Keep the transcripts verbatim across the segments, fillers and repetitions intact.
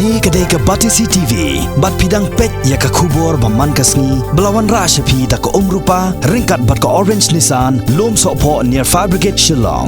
Kane ka dei ka Batesi T V, bad phi dang peit ïa ka khubor ba man ka sngi, ba la wanrah sha phi da ka Umrupa, ryngkat bad ka Orange Nissan, Lum Sohphoh near Fire Brigade Shillong.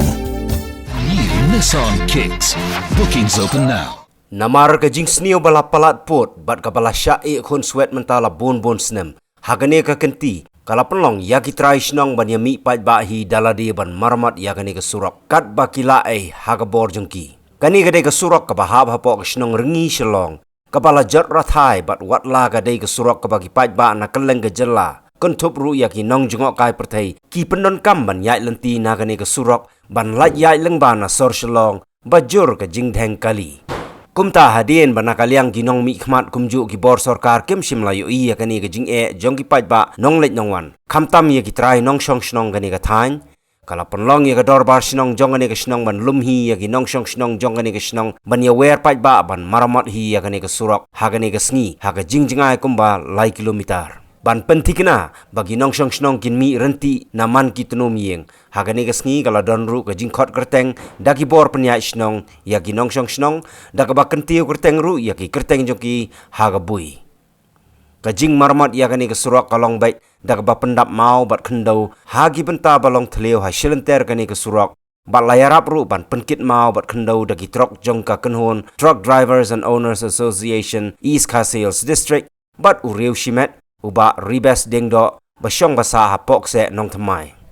New Nissan Kicks. Bookings open now. Namar ka jingsniew ba la palat pud, bad kaba la shah ïeh khun swet mynta la bun bun snem. Ha kane ka kynti, ka la pynlong ïa ki trai shnong ban ïa mih paidbah hi da lade ban maramot ïa kane ka surok, katba ki lah ei ha ka bor jong ki. Kane ka dei ka surok kaba hap hapoh ka shnong Rngi Shillong, kaba la jot rathai bad wat la ka dei ka surok kaba ki paidbah na kylleng ka jylla, kynthup ruh ïa ki nongjngohkai pyrthei, ki pyndonkam ban ïaid lynti na kane ka surok, ban lait ïaid lyngba na sor Shillong, ba jur ka jingdheng kali. Kumta hadien ba na ka liang ki nongmihkhmat kumjuh ki bor sorkar kim shym la ïohi ïa kane ka jingeh jong ki paidbah nongleit nongwan, khamtam ïa ki trai nongshong shnong kane ka thaiñ, ka la pynlong ïa ka dorbar shnong jong kane ka shnong ban lum hi ïa ki nongshong shnong jong kane ka shnong ban ïa wer paidbah ban maramot hi ïa kane ka surok ha kane ka sngi ha ka jingjngai kumba lai kilometer. Ban pynthikna ba ki nongshong shnong kin mih ryntih na man ki tnum ïing. Ha kane ka sngi ka la don ruh ka jingkhot kyrteng da ki bor pynïaid shnong ïa ki nongshong shnong, da kaba kyntiew kyrteng ruh ïa ki kyrteng jong ki ha ka bui. Ka jingmaramot ïa kane ka surok ka long beit da kaba pyndap maw bad khyndew ha ki bynta ba long thliew ha shilynter kane ka surok, bad la ïarap ruh ban pynkit maw bad khyndew da ki trok jong ka kynhun Truck Drivers and Owners Association East Khasi Hills District, bad u riew shimet, u Bah Ribes Diengdoh, ba shong ba sah hapoh kseh Nongthymmai.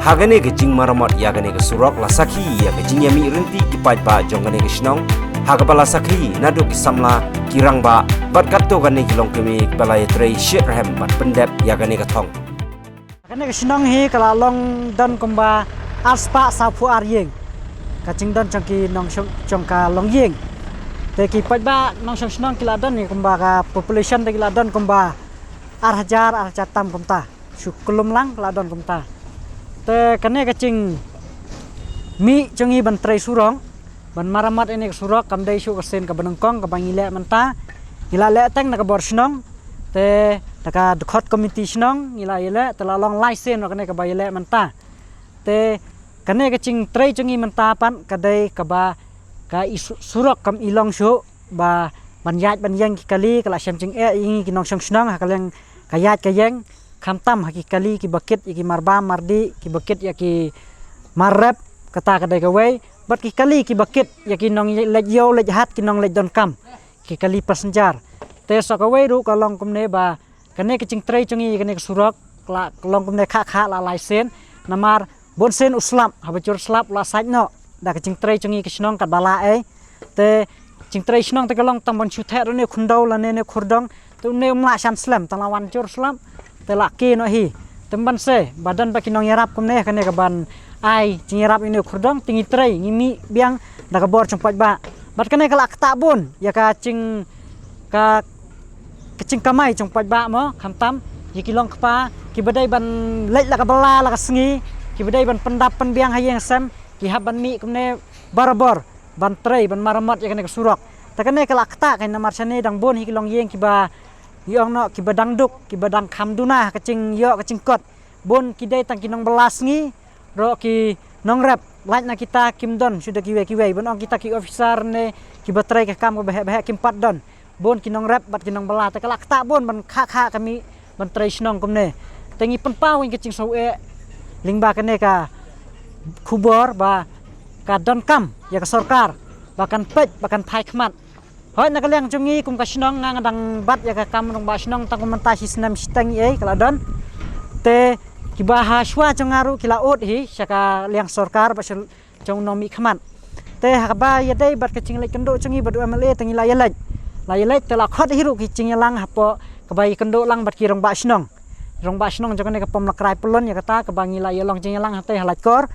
Ha kane ka jingmaramot ïa kane ka surok la sakhi ïa ka jingïamih rynti ki paidbah jong kane ka shnong, ha kaba la sakhi naduh ki samla, ki rangbah, bad katto katne ki longkmie kiba la ïatrei shitrhem ban pyndep ïa kane ka thong. Kane ka shnong hi ka la long don kumba arspah sawphew ar ïing. Ka jingdon jong ki nongshong, jong ka longïing. Te ki paidbah nongshong shnong ki la don hi kumba ka population te ki la don kumba ar hajar, ar hajar tam kumta. Shu kulum lang ka la don kumta. Te kane ka jingmih jong ngi ban trei surok, ban maramot ïa kane ka surok kam dei shuh ka sien kaba nyngkong kaba ngi leh mynta. Ngi la leh teng na ka bor shnong. Te da ka dkhot komiti shnong ngi la ïaleh, te la long lai sien ruh kane kaba ïaleh mynta. Te kane ka jingtrei jong ngi mynta pat ka dei kaba ka i su-, surok kam i long shuh ba ban ïaid ban ïeng ki kali, ka la shem jingeh ïa ngi ki nongshong shnong ha ka liang ka ïaid ka ïeng, khamtam ha ki kali kiba kit ïa ki marbam mardih, kiba kit ïa ki mar rep, kata ka dei kawei, bad ki kali kiba kit ïa ki nongleit ïew leit hat, ki nongleit donkam, ki kali passenger. Te sa kawei ruh ka long kumne ba kane ka jingtrei jong ngi ïa kane ka surok ka la long kumne khah khah la lai sien, namar bun sien u slap, haba jur slap u la sait noh da ka jingtrei jong ngi ka shnong katba lah ei. Te jingtrei shnong te ka long tang ban shu theh ruh ne u khyndew lane ne u khurdong, te une um lah shan slem, tang la wan jur slap te la kiew noh hi. Te ban se ba don ba ki nongïarap kumne, kane ka ban ai jingïarap ïa une u khurdong, te ngi trei, ngi mih biang da ka bor jong paidbah. Bad kane ka la ktah bun ïa ka jing, ka, ka jingkamai jong paidbah mo, khamtam ïa ki long kpa, Kiba dei ban leit la ka bylla la ka sngi, kiba dei ban pyndap pynbiang ha ïing sem, ki hap ban mih kumne barabor ban trei ban maramot ïa kane ka surok. Te kane ka la ktah kein namar shane dang bun hi ki longïing kiba ïong noh kiba dang duk kiba dang kham duna ha ka jingïoh ka jingkot. Bun ki dei tang ki nongbylla sngi, ruh ki nongrep, lait na kita kim don shuh da kiwei kiwei, ban ong kita ki officer ne kiba trei ka kam kaba heh ba heh kim pat don. Bun ki nongrep bad ki nongbylla, te ka la ktah bun ban kha kha ka mih ban trei shnong kumne. Te ngi pynpaw ïa ka jingsngewsih lyngba kane ka khubor ba ka donkam ïa ka sorkar ba kan peit ba kan phai khmat. Hooid, na ka liang jong ngi kum ka shnong nga nga dang bat ïa ka kam rangbah shnong tang kumta shi snem shiteng ei ka la don. Te kiba ha shuwa jong nga ruh ki la ud hi sha ka liang sorkar ba sha jong nongmihkhmat. Te ha kaba ïadei bad ka jingleit kynduh jong ngi bad u M L A te ngi la ïaleit. La ïaleit te la khot hi ruh ki jingïalang hapoh kaba ïakynduh lang bad ki rangbah shnong. Rangbah shnong jong kane ka Pom Lakrai Pyllun ïa kata kaba ngi la ïalong jingïalang hangtei ha Laitkor.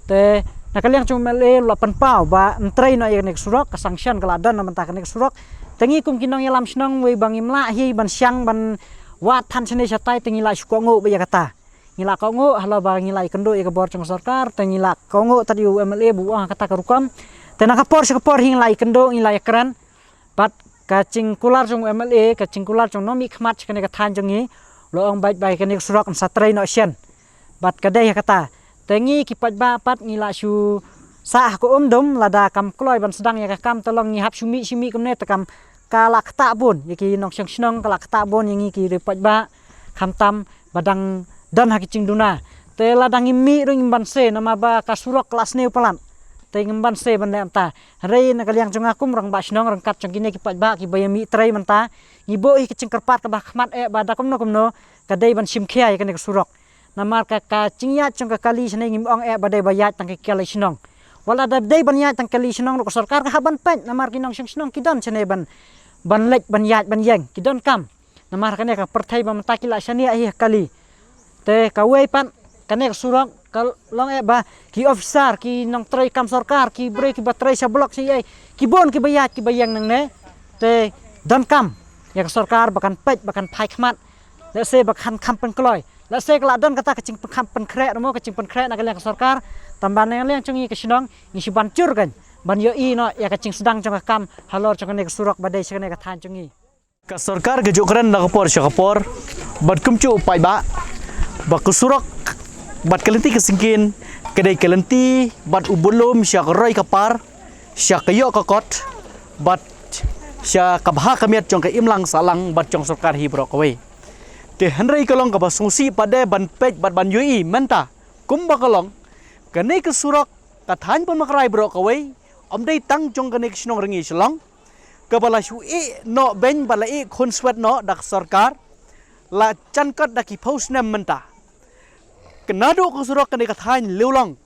Te na ka liang jong u M L A u la pynpaw ba yn trei noh ïa kane ka surok, ka sanction ka la don na bynta kane ka surok. Te ngi kum ki nongïalam shnong wei ba ngim lah hi ban shang ban wad than shane shatai te ngi la shu kohnguh beit ïa kata. Ngi la kohnguh halor ba ngi la ïakynduh ïa ka bor jong ka sorkar, te ngi la kohnguh tad ïa u M L A ba u ong ha kata ka rukom. Te na ka por sha ka por hi ngi la ïakynduh, ngi la ïakren. Bad ka jingkular jong u M L A, ka jingkular jong u nongmihkhmat sha kane ka thaiñ jong ngi, u la ong beit ba kane ka surok yn sa trei noh shen. Bad ka dei ha kata. Te ngi ki paidbah pat ngi la shu sah ha ka umdum, lada kam kloi ban sdang ïa ka kam te long ngi hap shu mih shu mih kumne te kam ka la ktah bun ïa ki nongshong shnong, ka la ktah bun ïa ngi ki riewpaidbah, khamtam ba dang don ha ki jingduna. Te lada ngim mih ruh ngim banse namar ba ka surok ka la sniew palat. Te ngim banse ban leh mynta. Hynrei na ka liang jong nga kum rangbah shnong ryngkat jong kine ki paidbah kiba ïa mih trei mynta, ngi buh hi ka jingkyrpad kaba khmat eh ba da kumno kumno ka dei ban shim khia ïa kane ka surok. Namar ka, ka jingïaid jong ka kali shane ngim ong eh ba dei ba ïaid tang ka kali shnong. Wat la da dei ban ïaid tang kali shnong ruh ka sorkar ka hap ban peit namar ki nongshong shnong ki don shane ban, ban leit ban ïaid ban ïeng, ki donkam. Namar kane ka pyrthei ba mynta ki la shaniah hi ha kali. Te kawei pat kane ka surok ka long eh ba ki officer, ki nongtrei kam sorkar, ki briew kiba trei sha block sha ei, ki bun kiba ïaid kiba ïeng nangne. Te donkam ïa ka sorkar ba kan peit ba kan phai khmat. Lehse ba kan kham pynkloi. Lehse ka la don kata ka jingpynkham pynkhreh ruh mo, ka jingpynkhreh na ka liang ka sorkar. Tangba na ka liang jong ngi ka shnong ngi shu ban jur kan ban ïohi noh ïa ka jingsdang jong ka kam halor jong kane ka surok ba dei sha kane ka thaiñ jong ngi. Ka sorkar ka ju kren na ka por sha ka por bad kumjuh u paidbah ba ka surok bad ka lynti ka syngkien ka dei ka lynti bad u bun lum sha ka roi ka par, sha ka ïoh ka kot bad sha ka bha ka miat jong ka imlang sahlang bad jong sorkar hi baroh kawei. Te hynrei ka long kaba sngewsih pat de ban peit bad ban ïohi mynta kumba ka long kane ka surok ka thaiñ Pom Lakrai baroh kawei, ym dei tang jong kane ka shnong Rangïaishillong, kaba la shu ïeh noh beiñ bad la ïeh khunswet noh da ka sorkar la jan kot da ki phew snem mynta. Ka naduh ka surok kane ka thaiñ Liulong,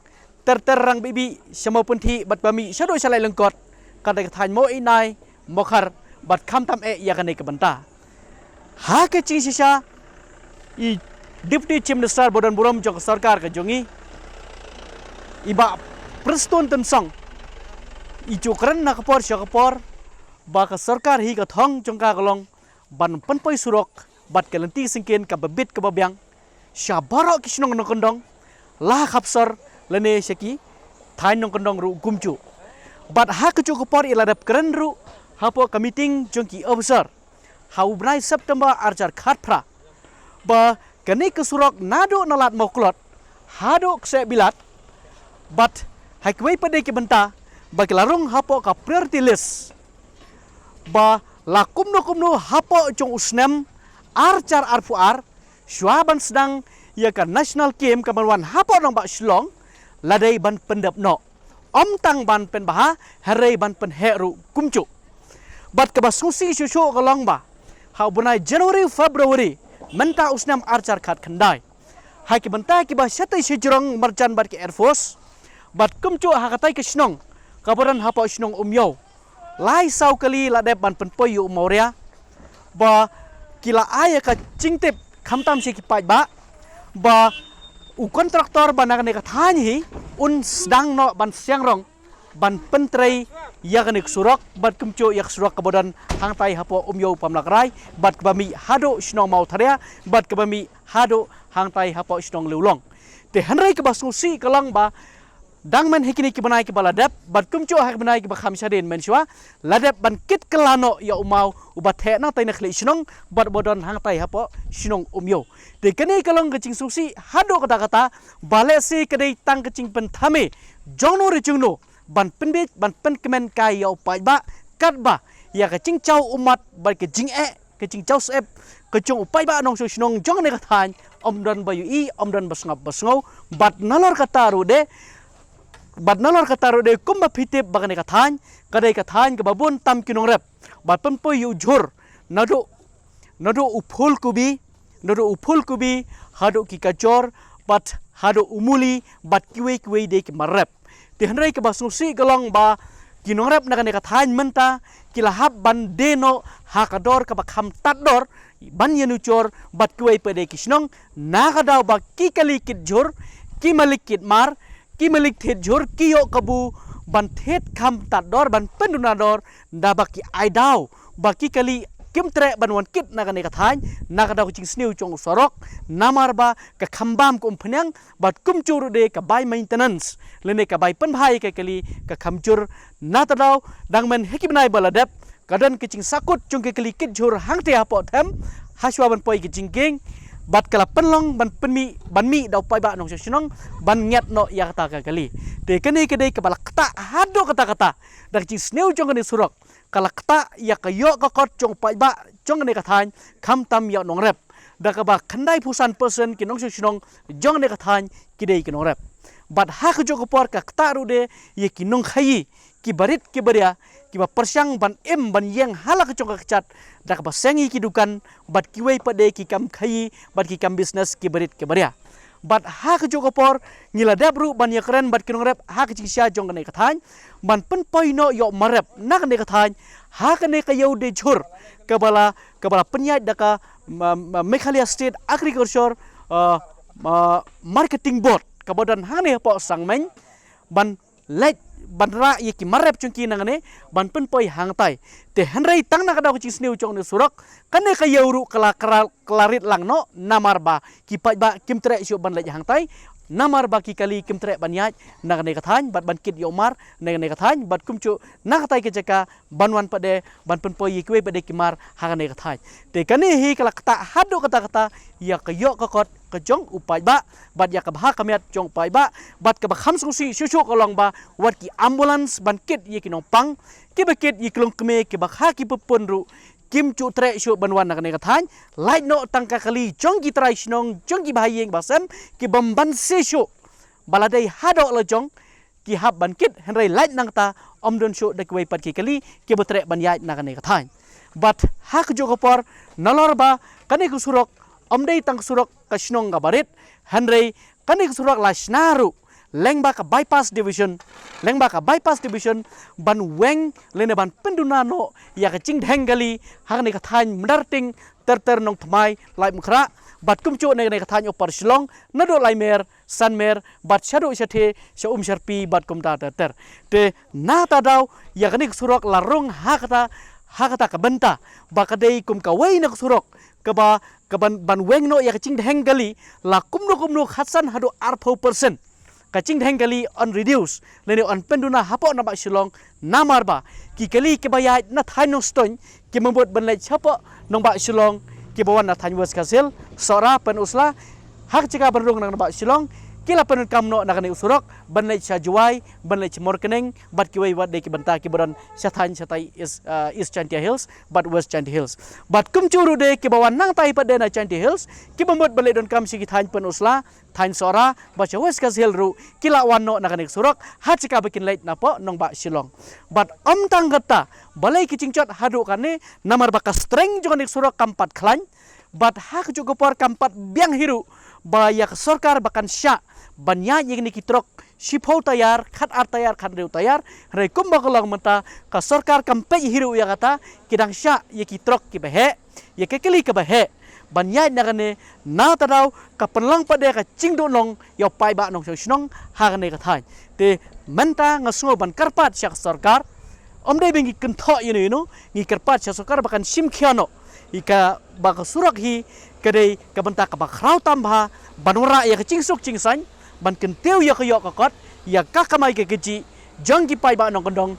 ter ter Rangbibi, sha Mawpynthih bad ba mih shaduh sha Laitlangkot, ka dei ka thaiñ Mawieinai, Mawkhar bad khamtam eh ïa kane ka bynta. Ha ka jingshisha i Deputy Chief Minister ba don burom jong ka sorkar ka jong ngi, i Bah Prestone Tynsong, i ju kren na ka por sha ka por ba ka sorkar hi ka thong jong ka ka long ban pynpoi surok bad ka lynti syngkien kaba bit kaba biang sha baroh ki shnong nongkyndong, la ha ka Hapsor lane sha ki thaiñ nongkyndong ruh kumjuh. Bad ha kajuh ka por i la dep kren ruh hapoh ka meeting jong ki officer ha u bnai September arhajar khatphra ba kane ka surok naduh na Lad Mawklot haduh Kseh Bilat bad ha kiwei pat de ki bynta ba ki la rung hapoh ka priority list ba la kumno kumno hapoh jong u snem arhajar arphew ar, shuwa ban sdang ïa ka national game kaban wan hapoh nongbah Shillong, la dei ban pyndep noh. Ym tang ban pynbha, hynrei ban pynheh ruh kumjuh. Bad kaba sngewsih shuh shuh ka long ba ha u bnai January February mynta u snem arhajar khatkhyndai, ha ki bynta kiba shatei shajrong marjan bad ki Air Force bad kumjuh ha katei ka shnong kaba don hapoh shnong Umïaw, lai saw kali la dep ban pynpoi ïa u Mawria ba ki la ai ïa ka jingtip khamtam sha ki paidbah ba u kontraktor ba na kane ka thaiñ hi un sdang noh ban siang rong ban pyntrei ïa kane ka surok, bad kumjuh ïa ka surok kaba don hangtai hapoh Umiew Pamlakrai, bad kaba mih haduh shnong Mawtharia, bad kaba mih haduh hangtai hapoh shnong Lawlong. Te hynrei kaba sngewsih ka long ba dang man ha kine ki bnai kiba la dep, bad kumjuh ha ki bnai kiba kham shadien mynshuwa, la dep ban kit kylla noh ïa u maw uba theh nangtai na khlieh shnong, bad ba don hangtai hapoh shnong Umiew. Te kane ka long ka jingsngewsih haduh katta katta, ba lehse ka dei tang ka jingpynthame jongno re jongno ban pynbiej, ban pynkmen kai ïa u paidbah, katba ïa ka jingjaw ummat bad ka jingeh, ka jingjaw syep ka jong u paidbah nongshong shnong jong kane ka thaiñ, ym don ba ïohi, ym don ba sngap ba sngew. Bad nalor kata ruh de, bad nalor kata ruh de, kumba phi tip ba kane ka thaiñ ka dei ka thaiñ kaba bun tam ki nongrep ba pynpoi ïa u jhur, naduh, naduh u phulkubi, naduh u phulkubi, haduh ki kajor, bad haduh u muli, bad kiwei kiwei de ki mar rep. Te hynrei kaba sngewsih ka long ba ki nongrep na kane ka thaiñ mynta ki la hap ban die noh ha ka dor kaba kham tad dor ban ïanujor bad kiwei pat de ki shnong, na ka daw ba ki kali kit jhur, ki malik kit mar, ki malik thied jhur, ki ïoh kabu ban thied kham tad dor, ban pynduna dor, da ba ki ai daw ba ki kali kim treh ban wan kit na kane ka thaiñ, na ka daw ka jingsniew jong u surok, namar ba ka kham bam ka umphniang, bad kumjuh ruh de ka bai maintenance, lane ka bai pynbha ïa ka kali ka kham jur. Na ka daw dang man ha ki bnai ba la dep, ka don ka jingsakut jong ka kali kit jhur hangtei hapoh them, hashwa ban poi ka jingkieng, bad ka la pynlong ban pynmih, ban mih da u paidbah nongshong shnong ban ngiat noh ïa kata ka kali. Te kane ka dei kaba la ktah haduh katta katta da ka jingsniew jong kane surok, ka la ktah ïa ka ïoh ka kot jong u paidbah jong kane ka thaiñ, khamtam ïa u nongrep, da kaba khyndaiphew san percent ki nongshong shnong jong kane ka thaiñ ki dei ki nongrep. Bad ha kajuh ka por ka ktah ruh de ïa ki nongkhaïi kiba rit kiba ria, kiba pyrshang ban im ban ïeng ha la ka jong ka kjat, da kaba seng ïa ki dukan bad kiwei pat de ki kam khaïi bad ki kam business kiba rit kiba ria. Bad ha kajuh ka por ngi la dep ruh ban ïakren bad ki nongrep ha ka jingshisha jong kane ka thaiñ, ban pynpoi noh ïa u mar rep na kane ka thaiñ ha kane ka ïew die jhur kaba la, kaba la pynïaid da ka, ma, ma, Meghalaya State Agriculture, uh, ma, Marketing Board kaba don hangne hapoh Sangmeiñ, ban leit ban rah ïa ki mar rep jong ki nangne ban pynpoi hangtai. Te hynrei tang na ka daw ka jingsniew jong kane surok, kane ka ïew ruh ka la, ka la, ka la rit lang noh, namar ba ki paidbah kim treh shuh ban leit hangtai, namar ba ki kali kim treh ban ïaid na kane ka thaiñ bad ban kit ïa u mar na kane ka thaiñ, bad kumjuh na katai ka jaka ban wan pat de ban pynpoi ïa kiwei pat de ki mar ha kane ka thaiñ. Te kane hi ka la ktah haduh katta katta ïa ka ïoh ka kot ka jong u paidbah, bad ïa ka bha ka miat jong u paidbah, bad kaba kham sngewsih shuh shuh ka long ba wat ki ambulance ban kit ïa ki nongpang, kiba kit ïa ki longkmie kiba ha ki pud pun ruh kim ju treh shuh ban wan na kane ka thaiñ, lait noh tang ka kali jong ki trai shnong, jong ki bahaïing bahasem, ki bym banse shuh ba la dei haduh la jong ki hap ban kit, hynrei lait nangta ym don shuh da kiwei pat ki kali kiba treh ban ïaid na kane ka thaiñ. Bad ha kajuh ka por, nalor ba kane ka surok ym dei tang ka surok ka shnong kaba rit, hynrei kane ka surok la shna ruh lyngba ka bypass division, lyngba ka bypass division ban weng lane ban pynduna noh ïa ka jingdheng kali ha kane ka thaiñ Mdarting, Tyrtyr, Nongthymmai, Laitumkhrah, bad kumjuh na kane ka thaiñ Upper Shillong, naduh Laimer, Sanmer, bad shaduh shatei sha Umsharpi bad kumta ter ter. Te na kata daw ïa kane ka surok la rung ha kata, ha kata ka bynta ba ka dei kum kawei na ka surok kaba, kaban, ban weng noh ïa ka jingdheng kali la kumno kumno khatsan haduh arphew percent ka jingdheng kali yn reduce lane yn pynduna hapoh nongbah Shillong, namar ba ki kali kiba ïaid na thaiñ Nongstoiñ ki bym mut ban leit shapoh nongbah Shillong, kiba wan na thaiñ West Khasi Hills, Sohra, Pynursla, ha ka jaka ban rung na nongbah Shillong, ki la pyndonkam noh na kane u surok ban leit sha Jowai, ban leit sha Mawryngkneng, bad kiwei wat de ki bynta kiba don sha thaiñ shatai East, ah, East Jaintia Hills bad West Jaintia Hills. Bad kumjuh ruh de kiba wan nangtai pat de na Jaintia Hills, ki bym mut ban leit donkam sha ki thaiñ Pynursla, thaiñ Sohra, bad sha West Khasi Hills ruh ki la wan noh na kane ka surok ha jaka ba kin leit napoh nongbah Shillong. Bad ym tang kata, balei ki jingjot haduh kane, namar ba ka strength jong kane ka surok kam pat khlaiñ, bad ha kajuh ka por kam pat biang hi ruh ba ïa ka sorkar ba kan shah ban ïaid ïa kine ki trok shiphew tayar, khatar tayar, khathynriew tayar, hynrei kumba ka long mynta ka sorkar kam peit hi ruh ïa kata, ki dang shah ïa ki trok kiba heh, ïa ka kali kaba heh ban ïaid na kane. Na kata daw ka pynlong pat de ka jingduhnong ïa u paidbah nongshong shnong ha kane ka thaiñ. Te mynta nga sngew ban kyrpad sha ka sorkar, Ym dei ba ngi kynthoh ïa no ïa no, ngi kyrpad sha sorkar ba kan shim khia noh ïa kaba ka surok hi ka dei ka bynta kaba khraw tam bha ban wanrah ïa ka jingsuk jingsaiñ, ban kyntiew ïa ka ïoh ka kot, ïa ka kamai ka kajih jong ki paidbah nongkyndong,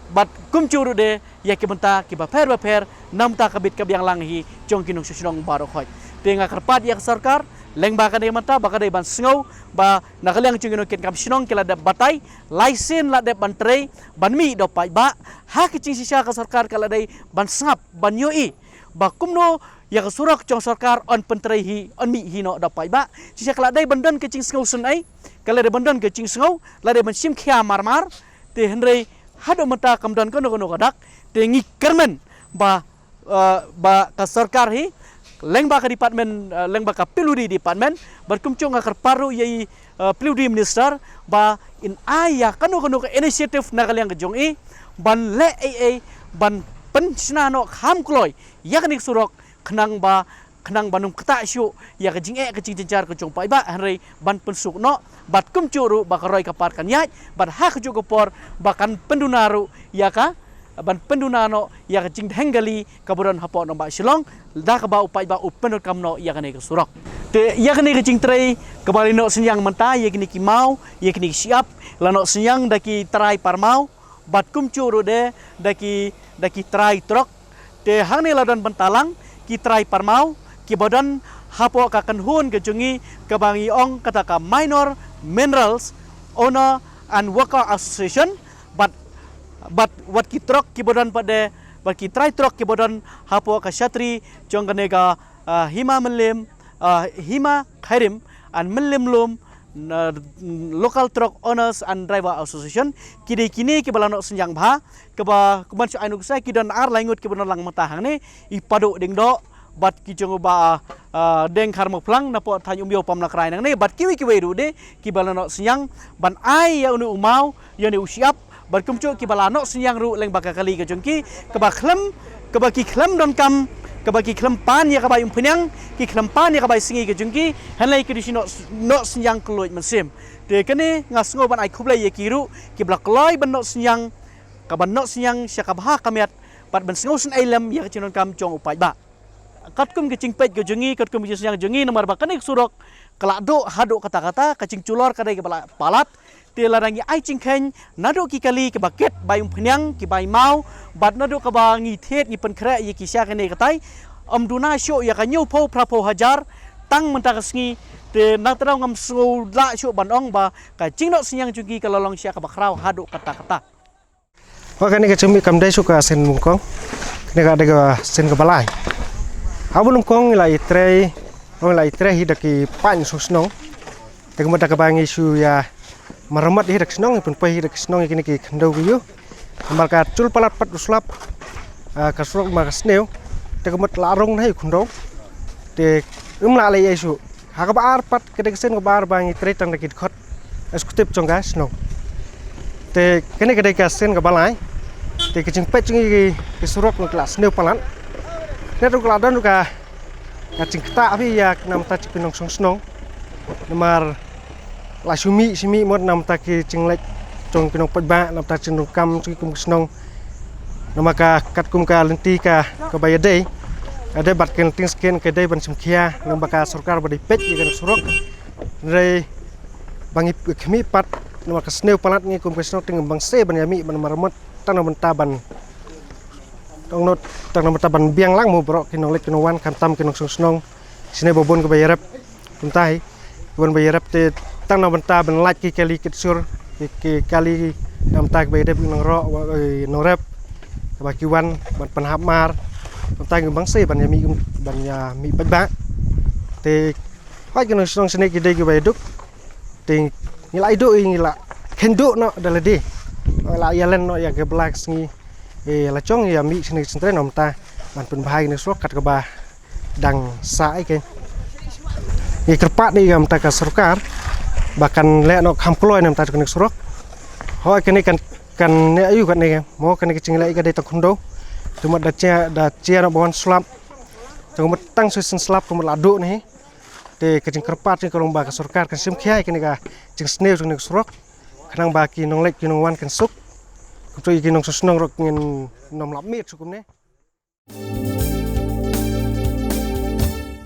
bad kumjuh ruh de ïa ki bynta kiba pher ba pher namar ka bit ka biang lang hi jong ki nongshong shnong baroh khoit. Te nga kyrpad ïa ka sorkar lyngba kane mynta ba ka dei ban sngew ba na ka liang jong ki nongkitkam shnong ki la dep batai, lai sien la dep ban trei ban mih da u paidbah. Ha ka jingshisha ka sorkar ka la dei ban sngap, ban ïohi ba kumno ïa ka surok jong sorkar yn pyntrei hi, yn mih hi noh da u paidbah. Shisha ka la dei ban don ka jingsngew sngewsynei, ka la dei ban don ka jingsngew, la dei ban shim khia mar mar. Te hynrei haduh mynta kam don kano kano ka dak. Te ngi kyrmen ba, eh, ba ka sorkar hi, lyngba ka department, eh, lyngba ka P W D department, bad kumjuh nga kyrpad ruh ïa i, eh, P W D minister ba in ai ïa kano kano ka initiative na ka liang ka jong i ban leh ei ei ban pynshna noh kham kloi ïa kane ka surok, khnang ba, khnang ban ym ktah shuh ïa ka jingeh ka jingjynjar ka jong u paidbah, hynrei ban pynsuk noh, bad kumjuh ruh ba ka roi ka par kan ïaid, bad ha kajuh ka por ba kan pynduna ruh ïa ka, ban pynduna noh ïa ka jingdheng kali kaba don hapoh nongbah Shillong, da kaba u paidbah u pyndonkam noh ïa kane ka surok. Te ïa kane ka jingtrei kaba la noh synñiang mynta, ïa kine ki maw, ïa kine ki shyiap, la noh synñiang da ki trai parmaw, bad kumjuh ruh de da ki, da ki trai trok. Te hangne la don bynta lang ki trai parmaw kiba don hapoh ka kynhun ka jong ngi kaba ngi ong kata ka Minor Minerals Owner and Worker Association, bad, bad wat ki trok kiba don pat de, bad ki trai trok kiba don hapoh ka shatri jong kane ka, ah, Hima Mylliem, ah, Hima Khyrim and Mylliem Lum, na, Local Truck Owners and Driver Association. Ki dei kine kiba la noh synñiang bha, kaba kumban shu ai nuksa ki don ar lai ngut kiba don lang mynta hangne, i Paduh Diengdoh, bad ki jong u Bah, ah, Deng Kharmawphlang napoh thaiñ Umïew Pamnakrai nangne, bad kiwei kiwei ruh de kiba la noh synñiang ban ai ïa une u maw, ïa une u shyiap, bad kumjuh kiba la noh synñiang ruh lyngba ka kali ka jong ki kaba khlem, kaba ki khlem donkam, kaba ki khlem pan ïa ka bai umphniang, ki khlem pan ïa ka bai sngi ka jong ki, hynrei ki dei shu noh, noh synñiang kylluid mynsiem. Te kane nga sngew ban ai khublei ïa ki ruh kiba la kloi ban noh synñiang, kaban noh synñiang sha ka bha ka miat, bad ban sngewsynei lem ïa ka jingdonkam jong u paidbah. Katkum ka jingpeit ka jong ngi, katkum ka jingsynñiang jong ngi, namar ba kane ka surok ka la duh haduh katta katta, ka jingjullor ka dei kaba la palat. Te lada ngi ai jingkheiñ naduh ki kali kiba kit bai umphniang, ki bai maw, bad naduh kaba ngi thied ngi pynkhreh ïa ki sha kane katai, ym duna shuh ïa ka hynñiewphew phraphew hajar tang mynta ka sngi. Te nangta ruh ngam sngew lah shuh ban ong ba ka jingnoh synñiang jong ki ka la long sha kaba khraw haduh katta katta. Wa kane ka jingmih kam dei shuh ka sien nyngkong. Kane ka dei ka sien kaba lai. Ha bun nyngkong ngi la ïatrei, ngi la ïatrei hi da ki paid nongshong shnong. Te ka mut da kaba ngi shu ïa maramot hi da ki shnong, ngi pynpoi hi da ki shnong ïa kine ki khyndew ki ïew. Namar ka jul palat pat u slap, ah, ka surok namar ka sniew. Te ka mut la rung na hi u khyndew. Te ym lah leh ei shuh. Ha kaba ar pat, ka dei ka sien kaba ar ba ngi trei tang da ki dkhot executive jong ka shnong. Te kane ka dei ka sien kaba lai. Te ka jingpeit jong ngi ki surok ngi la sniew palat. Kane ruh ka la don ruh ka, ka jingktah phi ïa na bynta jong ki nongshong shnong. Namar la shu mih shu mih mut na bynta ki jingleit jong ki nongpaidbah, na bynta jingdonkam jong ki kum ki shnong. Namar ka katkum ka lynti ka, kaba ïadei, ïadei bad ka lynti skin ka dei ban shim khia lyngba ka sorkar ba dei peit ïa ka surok. Hynrei ba ngi khmih pat, namar ka sniew palat ngi kum ka shnong te ngim bang se ban ïa mih ban maramot tang na bynta ban, tang na, tang na bynta ban biang lang mo baroh ki nongleit ki nongwan, khamtam ki nongshong shnong. Shane ba bun kiba ïarap. Kumta hi, ki bun ba ïarap te tang na bynta ban lait ki kali kit sur, ki, ki kali na bynta kiba ïadei bad ki nongrep, wa, eh, nongrep, kaba ki wan ban pynhap mar. Kumta ngim bang se ban ïa mih, ban ïa mih paidbah. Te hooid ki nongshong shnong shane ki dei kiba ïaduk. Te ngi la ïaduk, ngi la kheiñ duh noh da lade. Ngi la ïalam noh ïa ka bla ka sngi. Eh, la jong ïa mih shane shane na bynta ban pynbha ïa kane ka surok kat kaba dang sah ïa ka. Ngi kyrpad ïa ka bynta ka sorkar ba kan leh noh kham kloi na bynta kane ka surok. Hooid kane kan, kan ne aïu kane ka. Mo kane ka jingleh ïa ka dei tang khyndew. Te mut da jia, da jia noh ba wan slap. Te mut tang shu sien slap te mut la duh ne hi. Te ka jingkyrpad jong ngi ka long ba ka sorkar kan shim khia ïa kane ka jingsniew jong kane ka surok. Khnang ba ki nongleit ki nongwan kan suk. Kumto ïa ki nongshong shnong ruh ngin nym lap miet shuh kumne.